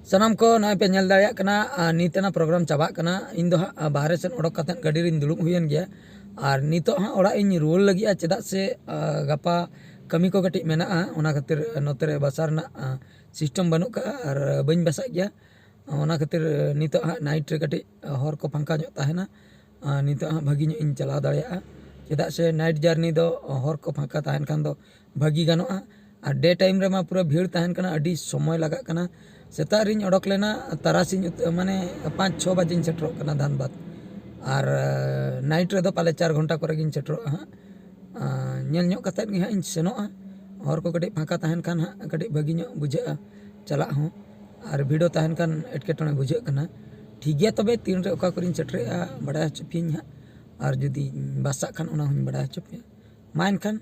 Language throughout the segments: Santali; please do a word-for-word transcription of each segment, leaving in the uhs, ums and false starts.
ᱥᱟᱱᱟᱢ ᱠᱚ ᱱᱚᱜᱼᱚᱭ ᱯᱮ ᱧᱮᱞ ᱫᱟᱲᱮᱭᱟᱜ ᱠᱟᱱᱟ, ᱟᱨ ᱱᱤᱛ ᱚᱱᱟ ᱯᱨᱳᱜᱨᱟᱢ ᱪᱟᱵᱟᱜ ᱠᱟᱱᱟ᱾ ᱤᱧ ᱫᱚ ᱦᱟᱸᱜ ᱵᱟᱦᱨᱮ ᱥᱮᱫ ᱚᱰᱚᱠ ᱠᱟᱛᱮᱫ ᱜᱟᱹᱰᱤ ᱨᱤᱧ ᱫᱩᱲᱩᱵ ᱦᱩᱭᱮᱱ ᱜᱮᱭᱟ᱾ ᱟᱨ ᱱᱤᱛᱚᱜ ᱦᱟᱸᱜ ᱚᱲᱟᱜ ᱤᱧ ᱨᱩᱣᱟᱹᱲ ᱞᱟᱹᱜᱤᱫᱼᱟ, ᱪᱮᱫᱟᱜ ᱥᱮ ᱟᱨ ᱜᱟᱯᱟ ᱠᱟᱹᱢᱤ ᱠᱚ ᱠᱟᱹᱴᱤᱡ ᱢᱮᱱᱟᱜᱼᱟ᱾ ᱚᱱᱟ ᱠᱷᱟᱹᱛᱤᱨ ᱱᱚᱛᱮ ᱨᱮ ᱵᱟᱥᱟ ᱨᱮᱱᱟᱜ ᱥᱤᱥᱴᱮᱢ ᱵᱟᱹᱱᱩᱜ ᱠᱟᱜᱼᱟ ᱟᱨ ᱵᱟᱹᱧ ᱵᱟᱥᱟᱜ ᱜᱮᱭᱟ᱾ ᱚᱱᱟ ᱠᱷᱟᱹᱛᱤᱨ ᱱᱤᱛᱚᱜ ᱦᱟᱸᱜ ᱱᱟᱭᱤᱴ ᱨᱮ ᱠᱟᱹᱴᱤᱡ ᱦᱚᱨ ᱠᱚ ᱯᱷᱟᱸᱠᱟ ᱧᱚᱜ ᱛᱟᱦᱮᱱᱟ᱾ ᱟᱨ ᱱᱤᱛᱚᱜ ᱦᱟᱸᱜ ᱵᱷᱟᱹᱜᱤ ᱧᱚᱜ ᱤᱧ ᱪᱟᱞᱟᱣ ᱫᱟᱲᱮᱭᱟᱜᱼᱟ, ᱪᱮᱫᱟᱜ ᱥᱮ ᱱᱟᱭᱤᱴ ᱡᱟᱨᱱᱤ ᱫᱚ ᱦᱚᱨ ᱠᱚ ᱯᱷᱟᱸᱠᱟ ᱛᱟᱦᱮᱱ ᱠᱷᱟᱱ ᱫᱚ ᱵᱷᱟᱹᱜᱤ ᱜᱟᱱᱚᱜᱼᱟ᱾ ᱟᱨ ᱰᱮ ᱴᱟᱭᱤᱢ ᱨᱮᱢᱟ ᱯᱩᱨᱟᱹ ᱵᱷᱤᱲ ᱛᱟᱦᱮᱱ ᱠᱟᱱᱟ, ᱟᱹᱰᱤ ᱥᱚᱢᱚᱭ ᱞᱟᱜᱟᱜ ᱠᱟᱱᱟ᱾ ᱥᱮᱛᱟᱜ ᱨᱤᱧ ᱚᱰᱚᱠ ᱞᱮᱱᱟ, ᱛᱟᱨᱟᱥᱤᱧ ᱩᱛ- ᱢᱟᱱᱮ ᱯᱟᱸᱪ ᱪᱷᱚ ᱵᱟᱡᱮᱧ ᱥᱮᱴᱮᱨᱚᱜ ᱠᱟᱱᱟ ᱫᱷᱟᱱᱵᱟᱫᱽ᱾ ᱟᱨ ᱱᱟᱭᱤᱴ ᱨᱮᱫᱚ ᱯᱟᱞᱮ ᱪᱟᱨ ᱜᱷᱚᱱᱴᱟ ᱠᱚᱨᱮ ᱜᱤᱧ ᱥᱮᱴᱮᱨᱚᱜᱼᱟ ᱦᱟᱸᱜ᱾ ᱟᱨ ᱧᱮᱞ ᱧᱚᱜ ᱠᱟᱛᱮᱫ ᱜᱮ ᱦᱟᱸᱜ ᱤᱧ ᱥᱮᱱᱚᱜᱼᱟ᱾ ᱦᱚᱨ ᱠᱚ ᱠᱟᱹᱴᱤᱡ ᱯᱷᱟᱸᱠᱟ ᱛᱟᱦᱮᱱ ᱠᱷᱟᱱ ᱦᱟᱸᱜ ᱠᱟᱹᱴᱤᱡ ᱵᱷᱟᱹᱜᱤ ᱧᱚᱜ ᱵᱩᱡᱷᱟᱹᱜᱼᱟ ᱪᱟᱞᱟᱜ ᱦᱚᱸ, ᱟᱨ ᱵᱷᱤᱲ ᱛᱟᱦᱮᱱ ᱠᱷᱟᱱ ᱮᱴᱠᱮᱴᱚᱬᱮ ᱵᱩᱡᱷᱟᱹᱜ ᱠᱟᱱᱟ᱾ ᱴᱷᱤᱠ ᱜᱮᱭᱟ, ᱛᱚᱵᱮ ᱛᱤᱱᱨᱮ ᱚᱠᱟ ᱠᱚᱨᱮᱧ ᱥᱮᱴᱮᱨᱚᱜᱼᱟ ᱵᱟᱲᱟᱭ ᱦᱚᱪᱚ ᱯᱮᱭᱟᱹᱧ ᱦᱟᱸᱜ, ᱟᱨ ᱡᱩᱫᱤ ᱵᱟᱥᱟᱜ ᱠᱷᱟᱱ ᱚᱱᱟ ᱦᱚᱸᱧ ᱵᱟᱲᱟᱭ ᱦᱚᱪᱚ ᱯᱮᱭᱟ᱾ ᱢᱟ ᱮᱱᱠᱷᱟᱱ᱾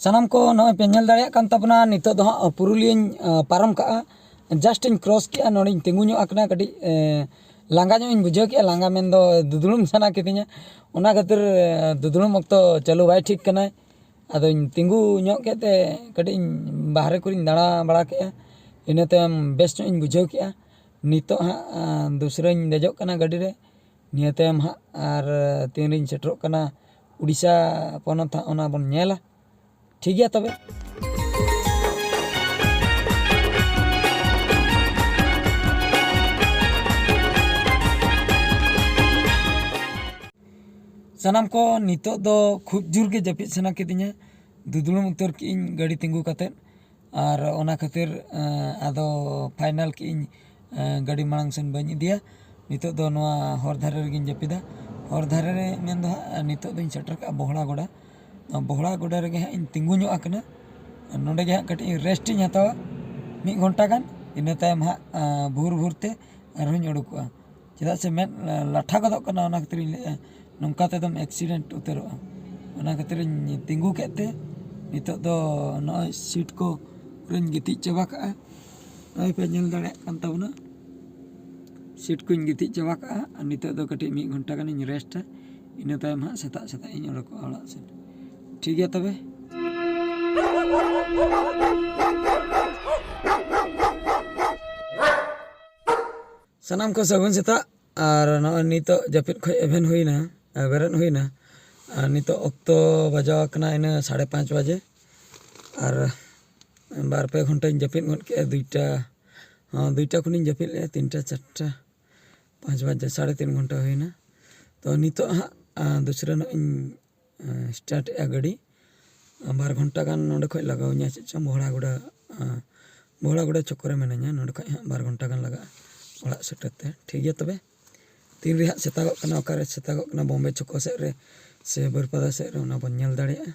ᱥᱟᱱᱟᱢ ᱠᱚ ᱱᱚᱜᱼᱚᱭ ᱯᱮ ᱧᱮᱞ ᱫᱟᱲᱮᱭᱟᱜ ᱠᱟᱱ ᱛᱟᱵᱚᱱᱟ, ᱱᱤᱛᱚᱜ ᱫᱚ ᱦᱟᱸᱜ ᱯᱩᱨᱩᱞᱤᱭᱟᱹᱧ, ᱟᱸ, ᱯᱟᱨᱚᱢ ᱠᱟᱜᱼᱟ᱾ ᱡᱟᱥᱴ ᱤᱧ ᱠᱨᱚᱥ ᱠᱮᱜᱼᱟ, ᱱᱚᱰᱮᱧ ᱛᱤᱸᱜᱩ ᱧᱚᱜ ᱟᱠᱟᱱᱟ, ᱠᱟᱹᱴᱤᱡ, ᱮᱸ, ᱞᱟᱸᱜᱟ ᱧᱚᱜ ᱤᱧ ᱵᱩᱡᱷᱟᱹᱣ ᱠᱮᱜᱼᱟ, ᱞᱟᱸᱜᱟ ᱢᱮᱱᱫᱚ ᱫᱩᱫᱲᱩᱢ ᱥᱟᱱᱟ ᱠᱤᱫᱤᱧᱟ᱾ ᱚᱱᱟ ᱠᱷᱟᱹᱛᱤᱨ, ᱮᱸ, ᱫᱩᱫᱲᱩᱢ ᱚᱠᱛᱚ ᱪᱟᱹᱞᱩ ᱵᱟᱭ ᱴᱷᱤᱠ ᱠᱟᱱᱟᱭ᱾ ᱟᱫᱚᱧ ᱛᱤᱸᱜᱩ ᱧᱚᱜ ᱠᱮᱫ ᱛᱮ ᱠᱟᱹᱴᱤᱡ ᱤᱧ ᱵᱟᱦᱨᱮ ᱠᱚᱨᱮᱧ ᱫᱟᱬᱟ ᱵᱟᱲᱟ ᱠᱮᱜᱼᱟ᱾ ᱤᱱᱟᱹ ᱛᱟᱭᱚᱢ ᱵᱮᱥ ᱧᱚᱜ ᱤᱧ ᱵᱩᱡᱷᱟᱹᱣ ᱠᱮᱜᱼᱟ᱾ ᱱᱤᱛᱚᱜ ᱦᱟᱸᱜ, ᱟᱸ, ᱫᱩᱥᱨᱟᱧ ᱫᱮᱡᱚᱜ ᱠᱟᱱᱟ ᱜᱟᱹᱰᱤ ᱨᱮ᱾ ᱱᱤᱭᱟᱹ ᱛᱟᱭᱚᱢ ᱦᱟᱸᱜ ᱟᱨ ᱛᱤᱱᱨᱤᱧ ᱥᱮᱴᱮᱨᱚᱜ ᱠᱟᱱᱟ ᱩᱲᱤᱥᱥᱟ ᱯᱚᱱᱚᱛ ᱦᱟᱸᱜ, ᱚᱱᱟ ᱵᱚᱱ ᱧᱮᱞᱟ᱾ ᱴᱷᱤᱠ ᱜᱮᱭᱟ ᱛᱚᱵᱮ᱾ ᱥᱟᱱᱟᱢ ᱠᱚ, ᱱᱤᱛᱚᱜ ᱫᱚ ᱠᱷᱩᱵ ᱡᱳᱨ ᱜᱮ ᱡᱟᱹᱯᱤᱫ ᱥᱟᱱᱟ ᱠᱤᱫᱤᱧᱟ᱾ ᱫᱩᱫᱲᱩᱢ ᱩᱛᱟᱹᱨ ᱠᱮᱜᱼᱟᱹᱧ ᱜᱟᱹᱰᱤ ᱛᱤᱸᱜᱩ ᱠᱟᱛᱮᱫ᱾ ᱟᱨ ᱚᱱᱟ ᱠᱷᱟᱹᱛᱤᱨ, ᱮᱸ, ᱟᱫᱚ ᱯᱷᱟᱭᱱᱟᱞ ᱠᱮᱜᱼᱟᱹᱧ, ᱮᱸ, ᱜᱟᱹᱰᱤ ᱢᱟᱲᱟᱝ ᱥᱮᱱ ᱵᱟᱹᱧ ᱤᱫᱤᱭᱟ᱾ ᱱᱤᱛᱚᱜ ᱫᱚ ᱱᱚᱣᱟ ᱦᱚᱨ ᱫᱷᱟᱨᱮ ᱨᱮᱜᱮᱧ ᱡᱟᱹᱯᱤᱫᱟ᱾ ᱦᱚᱨ ᱫᱷᱟᱨᱮ ᱨᱮ ᱢᱮᱱ ᱫᱚ ᱦᱟᱸᱜ, ᱱᱤᱛᱚᱜ ᱫᱚᱧ ᱥᱮᱴᱮᱨ ᱠᱟᱜᱼᱟ ᱵᱚᱦᱲᱟ ᱜᱚᱰᱟ᱾ ᱱᱚᱣᱟ ᱵᱚᱦᱲᱟ ᱜᱚᱰᱟ ᱨᱮᱜᱮ ᱦᱟᱸᱜ ᱤᱧ ᱛᱤᱸᱜᱩ ᱧᱚᱜ ᱟᱠᱟᱱᱟ᱾ ᱱᱚᱰᱮ ᱜᱮ ᱦᱟᱸᱜ ᱠᱟᱹᱴᱤᱡ ᱨᱮᱥᱴ ᱤᱧ ᱦᱟᱛᱟᱣᱟ ᱢᱤᱫ ᱜᱷᱚᱱᱴᱟ ᱜᱟᱱ᱾ ᱤᱱᱟᱹ ᱛᱟᱭᱚᱢ ᱦᱟᱸᱜ ᱵᱷᱳᱨ ᱵᱷᱳᱨ ᱛᱮ ᱟᱨᱦᱚᱸᱧ ᱚᱰᱚᱠᱚᱜᱼᱟ᱾ ᱪᱮᱫᱟᱜ ᱥᱮ ᱢᱮᱫ ᱞᱟᱴᱷᱟ ᱜᱚᱫᱚᱜ ᱠᱟᱱᱟ, ᱚᱱᱟ ᱠᱷᱟᱹᱛᱤᱨᱤᱧ ᱞᱟᱹᱭᱮᱫᱼᱟ, ᱱᱚᱝᱠᱟ ᱛᱮᱫᱚᱢ ᱮᱠᱥᱤᱰᱮᱱᱴ ᱩᱛᱟᱹᱨᱚᱜᱼᱟ᱾ ᱚᱱᱟ ᱠᱷᱟᱹᱛᱤᱨᱤᱧ ᱛᱤᱸᱜᱩ ᱠᱮᱫ ᱛᱮ ᱱᱤᱛᱚᱜ ᱫᱚ ᱱᱚᱜᱼᱚᱭ ᱥᱤᱴ ᱠᱚ ᱨᱮᱧ ᱜᱤᱛᱤᱡ ᱪᱟᱵᱟ ᱠᱟᱜᱼᱟ᱾ ᱱᱚᱜᱼᱚᱭ ᱯᱮ ᱧᱮᱞ ᱫᱟᱲᱮᱭᱟᱜ ᱠᱟᱱ ᱛᱟᱵᱚᱱᱟ, ᱥᱤᱴ ᱠᱚᱧ ᱜᱤᱛᱤᱡ ᱪᱟᱵᱟ ᱠᱟᱜᱼᱟ᱾ ᱟᱨ ᱱᱤᱛᱚᱜ ᱫᱚ ᱠᱟᱹᱴᱤᱡ ᱢᱤᱫ ᱜᱷᱚᱱᱴᱟ ᱜᱟᱱᱤᱧ ᱨᱮᱥᱴᱟ, ᱤᱱᱟᱹ ᱛᱟᱭᱚᱢ ᱦᱟᱸᱜ ᱥᱮᱛᱟᱜ ᱥᱮᱛᱟᱜ ᱤᱧ ᱚᱰᱚᱠᱚᱜᱼᱟ ᱚᱲᱟᱜ ᱥᱮᱫ᱾ ᱴᱷᱤᱠ ᱜᱮᱭᱟ ᱛᱚᱵᱮ᱾ ᱥᱟᱱᱟᱢ ᱠᱚ ᱥᱟᱹᱜᱩᱱ ᱥᱮᱛᱟᱜ᱾ ᱟᱨ ᱱᱚᱜᱼᱚᱭ ᱱᱤᱛᱚᱜ ᱡᱟᱹᱯᱤᱫ ᱠᱷᱚᱱ ᱮᱵᱷᱮᱱ ᱦᱩᱭᱱᱟ, ᱵᱮᱨᱮᱫ ᱦᱩᱭᱱᱟ᱾ ᱟᱨ ᱱᱤᱛᱚᱜ ᱚᱠᱛᱚ ᱵᱟᱡᱟᱣ ᱟᱠᱟᱱᱟ ᱤᱱᱟᱹ ᱥᱟᱲᱮ ᱯᱟᱸᱪ ᱵᱟᱡᱮ᱾ ᱟᱨ ᱵᱟᱨ ᱯᱮ ᱜᱷᱚᱱᱴᱟᱧ ᱡᱟᱹᱯᱤᱫ ᱜᱚᱫ ᱠᱮᱫᱼᱟ, ᱫᱩᱭᱴᱟ, ᱦᱚᱸ, ᱫᱩᱭᱴᱟ ᱠᱷᱚᱱᱤᱧ ᱡᱟᱹᱯᱤᱫ ᱞᱮᱫᱼᱟ, ᱛᱤᱱᱴᱟ, ᱪᱟᱨᱴᱟ, ᱯᱟᱸᱪ ᱵᱟᱡᱮ, ᱥᱟᱲᱮ ᱛᱤᱱ ᱜᱷᱚᱱᱴᱟ ᱦᱩᱭᱱᱟ᱾ ᱛᱚ ᱱᱤᱛᱚᱜ ᱦᱟᱸᱜ ᱫᱚᱥᱨᱟ ᱧᱚᱜ ᱤᱧ ᱥᱴᱟᱨᱴ ᱮᱫᱼᱟ ᱜᱟᱹᱰᱤ᱾ ᱵᱟᱨ ᱜᱷᱚᱱᱴᱟ ᱜᱟᱱ ᱱᱚᱸᱰᱮ ᱠᱷᱚᱱ ᱞᱟᱜᱟᱣ ᱤᱧᱟᱹ, ᱪᱮᱫ ᱪᱚᱝ ᱵᱚᱦᱲᱟᱜᱚᱲᱟ, ᱵᱚᱦᱲᱟᱜᱚᱲᱟ ᱪᱚᱠ ᱨᱮ ᱢᱤᱱᱟᱹᱧᱟ᱾ ᱱᱚᱸᱰᱮ ᱠᱷᱚᱱ ᱦᱟᱸᱜ ᱵᱟᱨ ᱜᱷᱚᱱᱴᱟ ᱜᱟᱱ ᱞᱟᱜᱟᱜᱼᱟ ᱚᱲᱟᱜ ᱥᱮᱴᱮᱨ ᱛᱮ᱾ ᱴᱷᱤᱠ ᱜᱮᱭᱟ ᱛᱚᱵᱮ, ᱛᱤᱱ ᱨᱮ ᱦᱟᱸᱜ ᱥᱮᱛᱟᱜᱚᱜ ᱠᱟᱱᱟ, ᱚᱠᱟᱨᱮ ᱥᱮᱛᱟᱜᱚᱜ ᱠᱟᱱᱟ, ᱵᱚᱢᱵᱮ ᱪᱷᱚᱠᱚ ᱥᱮᱫ ᱨᱮ ᱥᱮ ᱵᱟᱹᱨᱯᱟᱫᱟ ᱥᱮᱫ ᱨᱮ, ᱚᱱᱟ ᱵᱚᱱ ᱧᱮᱞ ᱫᱟᱲᱮᱭᱟᱜᱼᱟ᱾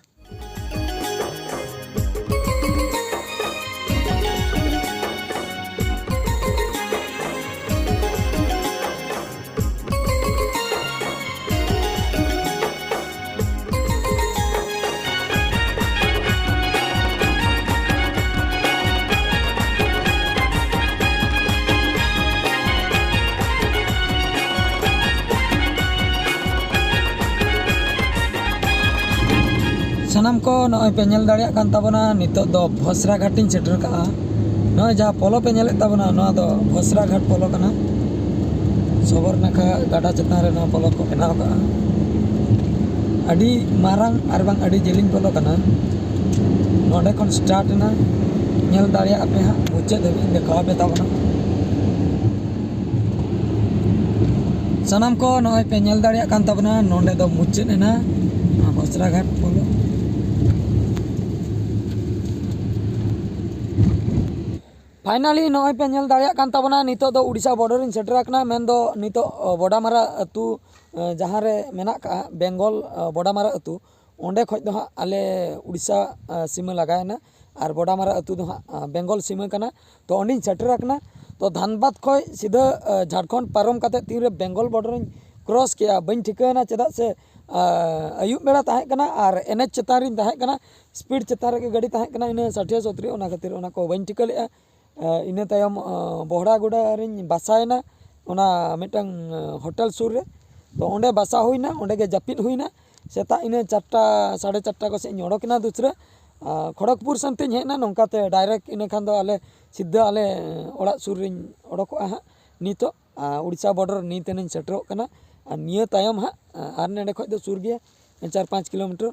ᱥᱟᱱᱟᱢ ᱠᱚ ᱱᱚᱜᱼᱚᱭ ᱯᱮ ᱧᱮᱞ ᱫᱟᱲᱮᱭᱟᱜ ᱠᱟᱱ ᱛᱟᱵᱚᱱᱟ, ᱱᱤᱛᱚᱜ ᱫᱚ ᱵᱷᱚᱥᱨᱟ ᱜᱷᱟᱴ ᱤᱧ ᱥᱮᱴᱮᱨ ᱠᱟᱜᱼᱟ᱾ ᱱᱚᱜᱼᱚᱭ ᱡᱟᱦᱟᱸ ᱯᱚᱞᱚ ᱯᱮ ᱧᱮᱞᱮᱫ ᱛᱟᱵᱚᱱᱟ, ᱱᱚᱣᱟ ᱫᱚ ᱵᱷᱚᱥᱨᱟ ᱜᱷᱟᱴ ᱯᱚᱞᱚ ᱠᱟᱱᱟ᱾ ᱥᱚᱵᱚᱨ ᱱᱟᱠᱷᱟ ᱜᱟᱰᱟ ᱪᱮᱛᱟᱱ ᱨᱮ ᱱᱚᱣᱟ ᱯᱚᱞᱚ ᱠᱚ ᱵᱮᱱᱟᱣ ᱠᱟᱜᱼᱟ᱾ ᱟᱹᱰᱤ ᱢᱟᱨᱟᱝ ᱟᱨ ᱵᱟᱝ ᱟᱹᱰᱤ ᱡᱮᱞᱮᱧ ᱯᱚᱞᱚ ᱠᱟᱱᱟ᱾ ᱱᱚᱸᱰᱮ ᱠᱷᱚᱱ ᱥᱴᱟᱨᱴ ᱮᱱᱟ, ᱧᱮᱞ ᱫᱟᱲᱮᱭᱟᱜ ᱯᱮ ᱦᱟᱸᱜ, ᱢᱩᱪᱟᱹᱫ ᱫᱷᱟᱹᱵᱤᱡ ᱤᱧ ᱫᱮᱠᱷᱟᱣ ᱟᱯᱮ ᱛᱟᱵᱚᱱᱟ᱾ ᱥᱟᱱᱟᱢ ᱠᱚ ᱱᱚᱜᱼᱚᱭ ᱯᱮ ᱧᱮᱞ ᱫᱟᱲᱮᱭᱟᱜ ᱠᱟᱱ ᱛᱟᱵᱚᱱᱟ, ᱱᱚᱸᱰᱮ ᱫᱚ ᱢᱩᱪᱟᱹᱫ ᱮᱱᱟ ᱱᱚᱣᱟ ᱵᱷᱚᱥᱨᱟ ᱜᱷᱟᱴ ᱯᱚᱞᱚ᱾ ᱯᱷᱟᱭᱱᱟᱞᱤ ᱱᱚᱜᱼᱚᱭ ᱯᱮ ᱧᱮᱞ ᱫᱟᱲᱮᱭᱟᱜ ᱠᱟᱱ ᱛᱟᱵᱚᱱᱟ, ᱱᱤᱛᱚᱜ ᱫᱚ ᱩᱲᱤᱥᱥᱟ ᱵᱚᱰᱟᱨ ᱤᱧ ᱥᱮᱴᱮᱨ ᱟᱠᱟᱱᱟ᱾ ᱢᱮᱱᱫᱚ ᱱᱤᱛᱚᱜ, ᱚ, ᱵᱚᱰᱟᱢᱟᱨᱟ ᱟᱹᱛᱩ, ᱮ, ᱡᱟᱦᱟᱸ ᱨᱮ ᱢᱮᱱᱟᱜ ᱠᱟᱜᱼᱟ, ᱵᱮᱝᱜᱚᱞ, ᱮ, ᱵᱚᱰᱟᱢᱟᱨᱟ ᱟᱹᱛᱩ, ᱚᱸᱰᱮ ᱠᱷᱚᱡ ᱫᱚ ᱦᱟᱸᱜ ᱟᱞᱮ ᱩᱲᱤᱥᱥᱟ, ᱮ, ᱥᱤᱢᱟᱹ ᱞᱟᱜᱟᱭᱮᱱᱟ᱾ ᱟᱨ ᱵᱚᱰᱟᱢᱟᱨᱟ ᱟᱹᱛᱩ ᱫᱚ ᱦᱟᱸᱜ ᱵᱮᱝᱜᱚᱞ ᱥᱤᱢᱟᱹ ᱠᱟᱱᱟ᱾ ᱛᱚ ᱚᱸᱰᱮᱧ ᱥᱮᱴᱮᱨ ᱟᱠᱟᱱᱟ᱾ ᱛᱚ ᱫᱷᱟᱱᱵᱟᱫᱽ ᱠᱷᱚᱱ ᱥᱤᱫᱷᱟᱹ ᱡᱷᱟᱲᱠᱷᱚᱸᱰ ᱯᱟᱨᱚᱢ ᱠᱟᱛᱮ ᱛᱤᱱᱨᱮ ᱵᱮᱝᱜᱚᱞ ᱵᱚᱰᱟᱨᱤᱧ ᱠᱨᱚᱥ ᱠᱮᱜᱼᱟ ᱵᱟᱹᱧ ᱴᱷᱤᱠᱟᱹᱭᱮᱱᱟ, ᱪᱮᱫᱟᱜ ᱥᱮ ᱟᱹᱭᱩᱵ ᱵᱮᱲᱟ ᱛᱟᱦᱮᱸ ᱠᱟᱱᱟ ᱟᱨ ᱮᱱ ᱮᱭᱤᱪ ᱪᱮᱛᱟᱱ ᱨᱤᱧ ᱛᱟᱦᱮᱸ ᱠᱟᱱᱟ, ᱥᱯᱤᱰ ᱪᱮᱛᱟᱱ ᱨᱮᱜᱮ ᱜᱟᱹᱰᱤ ᱛᱟᱦᱮᱸ ᱠᱟᱱᱟ, ᱤᱱᱟᱹ ᱥᱟᱴᱷᱤᱭᱟ ᱥᱚᱛᱨᱤ, ᱚᱱᱟ ᱠᱷᱟᱹᱛᱤᱨ ᱚᱱᱟ ᱠᱚ ᱵᱟᱹᱧ ᱴᱷᱤᱠᱟᱹ ᱞᱮᱫᱼᱟ᱾ ᱤᱱᱟᱹ ᱛᱟᱭᱚᱢ ᱵᱚᱦᱲᱟᱜᱚᱰᱟ ᱨᱤᱧ ᱵᱟᱥᱟᱭᱮᱱᱟ, ᱚᱱᱟ ᱢᱤᱫᱴᱟᱝ ᱦᱳᱴᱮᱞ ᱥᱩᱨ ᱨᱮ᱾ ᱛᱚ ᱚᱸᱰᱮ ᱵᱟᱥᱟ ᱦᱩᱭᱱᱟ, ᱚᱸᱰᱮ ᱜᱮ ᱡᱟᱹᱯᱤᱫ ᱦᱩᱭᱱᱟ᱾ ᱥᱮᱛᱟᱜ ᱤᱱᱟᱹ ᱪᱟᱨᱴᱟ, ᱥᱟᱲᱮ ᱪᱟᱨᱴᱟ ᱠᱚ ᱥᱮᱫ ᱤᱧ ᱚᱰᱚᱠᱮᱱᱟ ᱫᱩᱥᱨᱟᱹ᱾ ᱠᱷᱚᱲᱚᱜᱽᱯᱩᱨ ᱥᱮᱱ ᱛᱤᱧ ᱦᱮᱡ ᱮᱱᱟ, ᱱᱚᱝᱠᱟᱛᱮ ᱰᱟᱭᱨᱮᱠᱴ ᱤᱱᱟᱹ ᱠᱷᱟᱱ ᱫᱚ ᱟᱞᱮ ᱥᱤᱫᱷᱟᱹ ᱟᱞᱮ ᱚᱲᱟᱜ ᱥᱩᱨ ᱨᱤᱧ ᱚᱰᱚᱠᱚᱜᱼᱟ ᱦᱟᱸᱜ᱾ ᱱᱤᱛᱚᱜ ᱩᱲᱤᱥᱥᱟ ᱵᱚᱰᱟᱨ ᱱᱤᱛ ᱮᱱᱟᱧ ᱥᱮᱴᱮᱨᱚᱜ ᱠᱟᱱᱟ᱾ ᱟᱨ ᱱᱤᱭᱟᱹ ᱛᱟᱭᱚᱢ ᱦᱟᱸᱜ ᱟᱨ ᱱᱚᱸᱰᱮ ᱠᱷᱚᱡ ᱫᱚ ᱥᱩᱨ ᱜᱮᱭᱟ, ᱪᱟᱨ ᱯᱟᱸᱪ ᱠᱤᱞᱳᱢᱤᱴᱟᱨ᱾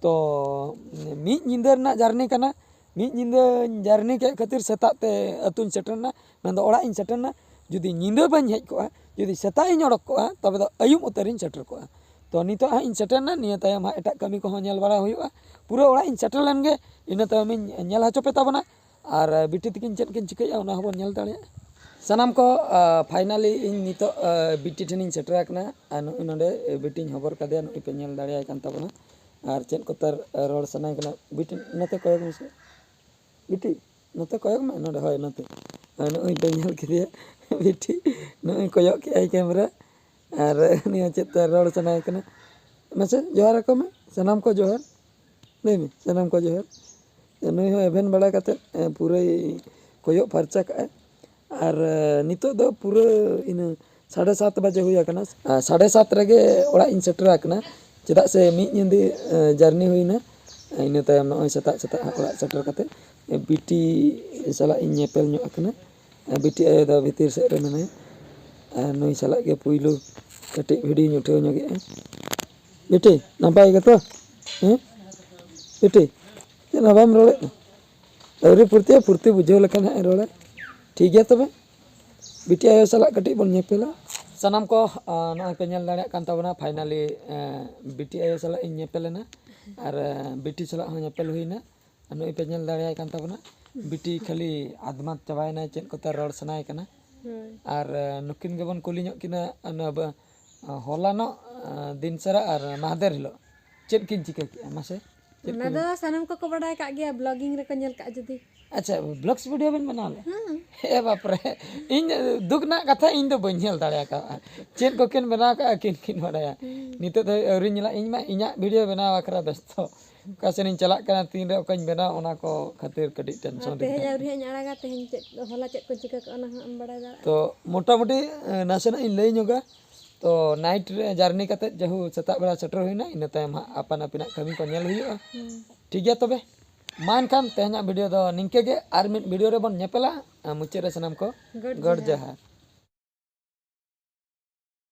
ᱛᱚ ᱢᱤᱫ ᱧᱤᱫᱟᱹ ᱨᱮᱱᱟᱜ ᱡᱟᱨᱱᱤ ᱠᱟᱱᱟ᱾ ᱢᱤᱫ ᱧᱤᱫᱟᱹᱧ ᱡᱟᱨᱱᱤ ᱠᱮᱫ ᱠᱷᱟᱹᱛᱤᱨ ᱥᱮᱛᱟᱜ ᱛᱮ ᱟᱹᱛᱩᱧ ᱥᱮᱴᱮᱨᱱᱟ, ᱢᱮᱱᱫᱚ ᱚᱲᱟᱜ ᱤᱧ ᱥᱮᱴᱮᱨᱱᱟ᱾ ᱡᱩᱫᱤ ᱧᱤᱫᱟᱹ ᱵᱟᱹᱧ ᱦᱮᱡ ᱠᱚᱜᱼᱟ, ᱡᱩᱫᱤ ᱥᱮᱛᱟᱜ ᱤᱧ ᱚᱰᱚᱠ ᱠᱚᱜᱼᱟ, ᱛᱚᱵᱮ ᱫᱚ ᱟᱹᱭᱩᱵ ᱩᱛᱟᱹᱨᱤᱧ ᱥᱮᱴᱮᱨ ᱠᱚᱜᱼᱟ᱾ ᱛᱚ ᱱᱤᱛᱚᱜ ᱦᱟᱸᱜ ᱤᱧ ᱥᱮᱴᱮᱨᱱᱟ, ᱱᱤᱭᱟᱹ ᱛᱟᱭᱚᱢ ᱦᱟᱸᱜ ᱮᱴᱟᱜ ᱠᱟᱹᱢᱤ ᱠᱚᱦᱚᱸ ᱧᱮᱞ ᱵᱟᱲᱟ ᱦᱩᱭᱩᱜᱼᱟ᱾ ᱯᱩᱨᱟᱹ ᱚᱲᱟᱜ ᱤᱧ ᱥᱮᱴᱮᱨ ᱞᱮᱱ ᱜᱮ, ᱤᱱᱟᱹ ᱛᱟᱭᱚᱢ ᱤᱧ ᱧᱮᱞ ᱦᱚᱪᱚ ᱯᱮ ᱛᱟᱵᱚᱱᱟ᱾ ᱟᱨ ᱵᱤᱴᱤ ᱛᱟᱹᱠᱤᱱ ᱪᱮᱫ ᱠᱤᱱ ᱪᱤᱠᱟᱹᱭᱮᱫᱼᱟ, ᱚᱱᱟ ᱦᱚᱸᱵᱚᱱ ᱧᱮᱞ ᱫᱟᱲᱮᱭᱟᱜᱼᱟ᱾ ᱥᱟᱱᱟᱢ ᱠᱚ, ᱯᱷᱟᱭᱱᱟᱞᱤ ᱤᱧ ᱱᱤᱛᱚᱜ ᱵᱤᱴᱤ ᱴᱷᱮᱱᱤᱧ ᱥᱮᱴᱮᱨ ᱟᱠᱟᱱᱟ᱾ ᱟᱨ ᱱᱚᱜᱼᱚᱭ ᱱᱚᱰᱮ ᱵᱤᱴᱤᱧ ᱦᱚᱵᱚᱨ ᱠᱟᱫᱮᱭᱟ, ᱱᱚᱜᱼᱚᱭ ᱯᱮ ᱧᱮᱞ ᱫᱟᱲᱮᱭᱟᱭ ᱠᱟᱱ ᱛᱟᱵᱚᱱᱟ᱾ ᱟᱨ ᱪᱮᱫ ᱠᱚᱛᱮ ᱨᱚᱲ ᱥᱟᱱᱟᱭᱮ ᱠᱟᱱᱟ, ᱵᱤᱴᱤ ᱱᱚᱛᱮ ᱠᱚᱭᱚᱜ ᱢᱮᱥᱮ᱾ ᱵᱤᱴᱤ, ᱱᱚᱛᱮ ᱠᱚᱭᱚᱜ ᱢᱮ, ᱱᱚᱰᱮ, ᱦᱳᱭ, ᱱᱚᱛᱮ᱾ ᱟᱨ ᱱᱚᱜᱼᱚᱭ ᱯᱮ ᱧᱮᱞ ᱠᱮᱫᱮᱭᱟ, ᱵᱤᱴᱤ, ᱱᱚᱜᱼᱚᱭ ᱠᱚᱭᱚᱜ ᱠᱮᱜᱼᱟᱭ ᱠᱮᱢᱨᱟ᱾ ᱟᱨ ᱩᱱᱤ ᱦᱚᱸ ᱪᱮᱫ ᱛᱮ ᱨᱚᱲ ᱥᱟᱱᱟᱭᱮ ᱠᱟᱱᱟ᱾ ᱢᱟᱥᱮ ᱡᱚᱦᱟᱨ ᱟᱠᱚ ᱢᱮ, ᱥᱟᱱᱟᱢ ᱠᱚ ᱡᱚᱦᱟᱨ᱾ ᱞᱟᱹᱭ ᱢᱮ, ᱥᱟᱱᱟᱢ ᱠᱚ ᱡᱚᱦᱟᱨ᱾ ᱱᱩᱭ ᱦᱚᱸ ᱮᱵᱷᱮᱱ ᱵᱟᱲᱟ ᱠᱟᱛᱮᱫ, ᱮ, ᱯᱩᱨᱟᱹᱭ ᱠᱚᱭᱚᱜ ᱯᱷᱟᱨᱪᱟ ᱠᱟᱜᱼᱟᱭ᱾ ᱟᱨ, ᱮ, ᱱᱤᱛᱚᱜ ᱫᱚ ᱯᱩᱨᱟᱹ ᱤᱱᱟᱹ ᱥᱟᱲᱮ ᱥᱟᱛ ᱵᱟᱡᱮ ᱦᱩᱭ ᱟᱠᱟᱱᱟ᱾ ᱟᱨ ᱥᱟᱲᱮ ᱥᱟᱛ ᱨᱮᱜᱮ ᱚᱲᱟᱜ ᱤᱧ ᱥᱮᱴᱮᱨ ᱟᱠᱟᱱᱟ, ᱪᱮᱫᱟᱜ ᱥᱮ ᱢᱤᱫ ᱧᱤᱫᱟᱹ, ᱮ, ᱡᱟᱨᱱᱤ ᱦᱩᱭᱱᱟ᱾ ᱤᱱᱟᱹ ᱛᱟᱭᱚᱢ ᱱᱚᱜᱼᱚᱭ ᱥᱮᱛᱟᱜ ᱥᱮᱛᱟᱜ ᱦᱟᱸᱜ ᱚᱲᱟᱜ ᱥᱮᱴᱮᱨ ᱠᱟᱛᱮᱫ, ᱮ, ᱵᱤᱴᱤ ᱥᱟᱞᱟᱜ ᱤᱧ ᱧᱮᱯᱮᱞ ᱧᱚᱜ ᱟᱠᱟᱱᱟ᱾ ᱮ, ᱵᱤᱴᱤ ᱟᱭᱳ ᱫᱚ ᱵᱷᱤᱛᱤᱨ ᱥᱮᱫ ᱨᱮ ᱢᱮᱱᱟᱭᱟ᱾ ᱟᱨ ᱱᱩᱭ ᱥᱟᱞᱟᱜ ᱜᱮ ᱯᱩᱭᱞᱩ ᱠᱟᱹᱴᱤᱡ ᱵᱷᱤᱰᱤᱭᱳᱧ ᱩᱴᱷᱟᱹᱣ ᱧᱚᱜᱮᱜᱼᱟ᱾ ᱵᱤᱴᱤ, ᱱᱟᱯᱟᱭ ᱜᱮᱛᱚ? ᱦᱮᱸ? ᱵᱤᱴᱤ, ᱪᱮᱫ ᱦᱚᱸ ᱵᱟᱢ ᱨᱚᱲᱮᱫ ᱫᱚ? ᱟᱹᱣᱨᱤ ᱯᱷᱩᱨᱛᱤᱭᱟ, ᱯᱷᱩᱨᱛᱤ ᱵᱩᱡᱷᱟᱹᱣ ᱞᱮᱠᱷᱟᱱ ᱦᱟᱸᱜ ᱮ ᱨᱚᱲᱟ᱾ ᱴᱷᱤᱠ ᱜᱮᱭᱟ ᱛᱚᱵᱮ, ᱵᱤᱴᱤ ᱟᱭᱳ ᱥᱟᱞᱟᱜ ᱠᱟᱹᱴᱤᱡ ᱵᱚᱱ ᱧᱮᱯᱮᱞᱟ᱾ ᱥᱟᱱᱟᱢ ᱠᱚ, ᱟᱸ, ᱱᱚᱜᱼᱚᱭ ᱯᱮ ᱧᱮᱞ ᱫᱟᱲᱮᱭᱟᱜ ᱠᱟᱱ ᱛᱟᱵᱚᱱᱟ, ᱯᱷᱟᱭᱱᱟᱞᱤ, ᱟᱸ, ᱵᱤᱴᱤ ᱟᱭᱳ ᱥᱟᱞᱟᱜ ᱤᱧ ᱧᱮᱯᱮᱞ ᱮᱱᱟ᱾ ᱟᱨ, ᱟᱸ, ᱵᱤᱴᱤ ᱥᱟᱞᱟᱜ ᱦᱚᱸ ᱧᱮᱯᱮᱞ ᱦᱩᱭᱱᱟ᱾ ᱟᱨ ᱱᱩᱭ ᱯᱮ ᱧᱮᱞ ᱫᱟᱲᱮᱭᱟᱭ ᱠᱟᱱ ᱛᱟᱵᱚᱱᱟ, ᱵᱤᱴᱤ ᱠᱷᱟᱹᱞᱤ ᱟᱫᱢᱟᱛ ᱪᱟᱵᱟᱭᱮᱱᱟᱭ, ᱪᱮᱫ ᱠᱚᱛᱮ ᱨᱚᱲ ᱥᱟᱱᱟᱭᱮ ᱠᱟᱱᱟ᱾ ᱦᱳᱭ᱾ ᱟᱨ, ᱟᱸ, ᱱᱩᱠᱤᱱ ᱜᱮᱵᱚᱱ ᱠᱩᱞᱤ ᱧᱚᱜ ᱠᱤᱱᱟ, ᱚᱱᱟ ᱵᱟ-, ᱦᱚᱞᱟᱱᱚᱜ, ᱟᱸ, ᱫᱤᱱ ᱥᱟᱨᱟ ᱟᱨ ᱢᱟᱦᱫᱮᱨ ᱦᱤᱞᱳᱜ ᱪᱮᱫ ᱠᱤᱱ ᱪᱤᱠᱟᱹ ᱠᱮᱜᱼᱟ ᱢᱟᱥᱮ? ᱚᱱᱟ ᱫᱚ ᱥᱟᱱᱟᱢ ᱠᱚᱠᱚ ᱵᱟᱰᱟᱭ ᱠᱟᱜ ᱜᱮᱭᱟ, ᱵᱞᱚᱜᱤᱝ ᱨᱮᱠᱚ ᱧᱮᱞ ᱠᱟᱜᱼᱟ ᱡᱩᱫᱤ᱾ ᱟᱪᱪᱷᱟ, ᱵᱞᱚᱜᱥ ᱵᱷᱤᱰᱤᱭᱳ ᱵᱮᱱ ᱵᱮᱱᱟᱣ ᱞᱮᱫ? ᱦᱮᱸ᱾ ᱮ ᱵᱟᱯᱨᱮ, ᱤᱧ ᱫᱩᱠ ᱨᱮᱱᱟᱜ ᱠᱟᱛᱷᱟ, ᱤᱧ ᱫᱚ ᱵᱟᱹᱧ ᱧᱮᱞ ᱫᱟᱲᱮ ᱟᱠᱟᱫᱼᱟ᱾ ᱪᱮᱫ ᱠᱚᱠᱤᱱ ᱵᱮᱱᱟᱣ ᱠᱟᱜᱼᱟ, ᱟᱹᱠᱤᱱ ᱠᱤᱱ ᱵᱟᱰᱟᱭᱟ᱾ ᱦᱮᱸ᱾ ᱱᱤᱛᱚᱜ ᱫᱷᱟᱹᱵᱤᱡ ᱟᱹᱣᱨᱤᱧ ᱧᱮᱞᱟ᱾ ᱤᱧ ᱢᱟ ᱤᱧᱟᱹᱜ ᱵᱷᱤᱰᱤᱭᱳ ᱵᱮᱱᱟᱣ ᱵᱟᱠᱷᱨᱟ ᱵᱮᱥᱛᱚ, ᱚᱠᱟ ᱥᱮᱫ ᱤᱧ ᱪᱟᱞᱟᱜ ᱠᱟᱱᱟ, ᱛᱤᱱᱨᱮ ᱚᱠᱟᱧ ᱵᱮᱱᱟᱣ, ᱚᱱᱟ ᱠᱚ ᱠᱷᱟᱹᱛᱤᱨ ᱠᱟᱹᱴᱤᱡ ᱴᱮᱱᱥᱚᱱ ᱨᱮ ᱛᱮᱦᱮᱧ ᱢᱮᱱᱟᱜᱼᱟ᱾ ᱟᱹᱣᱨᱤ ᱦᱟᱸᱜ ᱤᱧ ᱟᱲᱟᱜᱟ, ᱛᱮᱦᱮᱧ ᱪᱮᱫ, ᱦᱚᱞᱟ ᱪᱮᱫ ᱠᱚ ᱪᱤᱠᱟᱹ ᱠᱚᱜᱼᱟ, ᱚᱱᱟ ᱦᱚᱸ ᱟᱢ ᱵᱟᱲᱟᱭ ᱫᱟᱲᱮᱭᱟᱜᱼᱟ᱾ ᱛᱚ ᱢᱚᱴᱟᱢᱩᱴᱤ, ᱮ, ᱱᱟᱥᱮᱱᱟᱜ ᱤᱧ ᱞᱟᱹᱭ ᱧᱚᱜᱟ᱾ ᱛᱚ ᱱᱟᱭᱤᱴ ᱨᱮ ᱡᱟᱨᱱᱤ ᱠᱟᱛᱮᱫ ᱡᱟᱦᱩ ᱥᱮᱛᱟᱜ ᱵᱮᱲᱟ ᱥᱮᱴᱮᱨ ᱦᱩᱭᱱᱟ, ᱤᱱᱟᱹ ᱛᱟᱭᱚᱢ ᱦᱟᱸᱜ ᱟᱯᱟᱱ ᱟᱹᱯᱤᱱᱟᱜ ᱠᱟᱹᱢᱤ ᱠᱚ ᱧᱮᱞ ᱦᱩᱭᱩᱜᱼᱟ᱾ ᱦᱩᱸ᱾ ᱴᱷᱤᱠ ᱜᱮᱭᱟ ᱛᱚᱵᱮ, ᱢᱟ ᱮᱱᱠᱷᱟᱱ ᱛᱮᱦᱮᱧᱟᱜ ᱵᱷᱤᱰᱤᱭᱳ ᱫᱚ ᱱᱤᱝᱠᱟᱹ ᱜᱮ, ᱟᱨ ᱢᱤᱫ ᱵᱷᱤᱰᱤᱭᱳ ᱨᱮᱵᱚᱱ ᱧᱮᱯᱮᱞᱟ᱾ ᱟᱨ ᱢᱩᱪᱟᱹᱫ ᱨᱮ ᱥᱟᱱᱟᱢ ᱠᱚ ᱜᱚᱰ ᱜᱚᱰ ᱡᱚᱦᱟᱨ᱾ ᱡᱚᱦᱟᱨ᱾